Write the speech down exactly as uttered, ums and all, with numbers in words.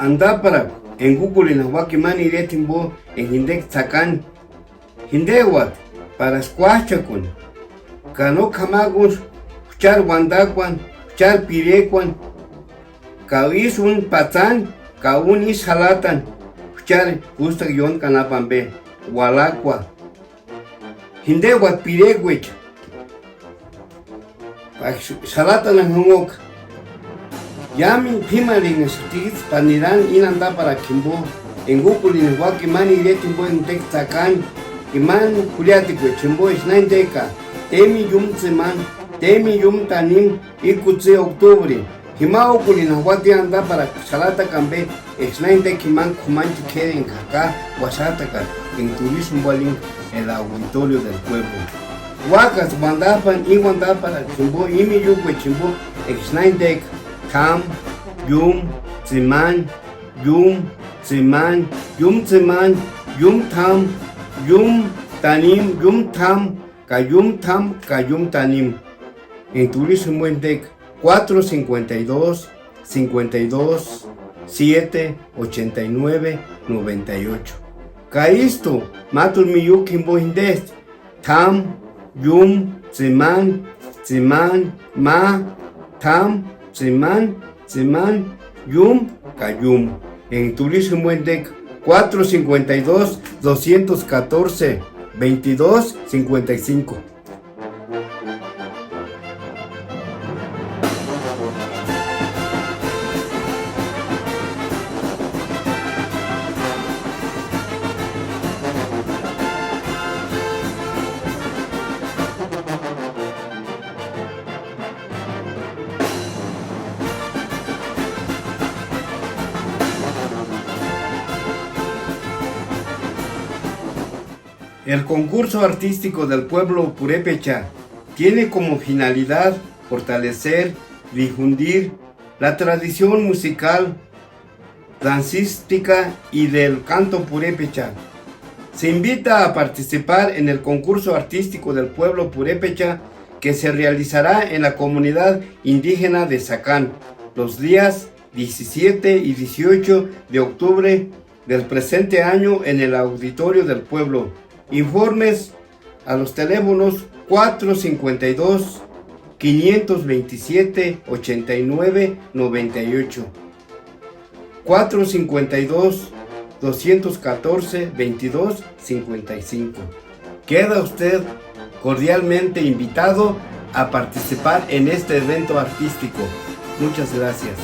Andaparakua enga úkorheni jauaka imani ireta jimbo enga jindeka tsakani. Jindeuati paraski kuájchakuni, ka no k'amanguntsï juchari uandakuani, juchari pirekuani, ka ísï úni patsani, ka úni ísï xalatani, juchari ústakua ióntki anapu ambe ualakua. Jindeuati pirekuecha, ka xalatanani jauaka. Iámendu p'ímarhenhaxatiksï pa nirani íni andaparakua jimbo, enga úkorheni jauaka imani ireta jimbo enga jindeka tsakani, imani jurhiatekuecha jimbo eska na jindeka: Témini iúmu tsimani, témini iúmu tanimu, íkutsï oktubrini. Jima úkorheni jauati andaparakua xalatakua ambe, eska na jindeka jimani k'umanchekua k'éreni jaka uaxatakata, enga turismo ualinga el auditorio del pueblo. Úakats'ï uandajpani íni uandaparakua jimbo, íni miyukuecha jimbo, eska na jindeka: t'amu, iúmu, tsimani, iúmu, tsimani, iúmu tsimani, iúmu t'amu, iúmu tanimu, iúmu t'amu, ka iúmu t'amu, ka iúmu tanimu. Enga turismo jimbo jindeka: cuatro cincuenta y dos, cincuenta y dos, siete, ochenta y nueve, noventa y ocho. Ka ístu máturu miyuki jimbo jindesti: t'amu, iúmu, tsimani, tsimani, ma, t'amu, tsimani, tsimani, iúmu, ka iúmu. Enga turismo jimbo jindeka: cuatro cincuenta y dos, doscientos catorce, veintidós, cincuenta y cinco. El concurso artístico del pueblo purépecha tiene como finalidad fortalecer, difundir la tradición musical, dancística y del canto purépecha. Se invita a participar en el concurso artístico del pueblo purépecha que se realizará en la comunidad indígena de Sacán los días diecisiete y dieciocho de octubre del presente año en el Auditorio del Pueblo. Informes a los teléfonos cuatro cincuenta y dos, quinientos veintisiete, ochenta y nueve, noventa y ocho, cuatro cincuenta y dos, doscientos catorce, veintidós, cincuenta y cinco. Queda usted cordialmente invitado a participar en este evento artístico. Muchas gracias.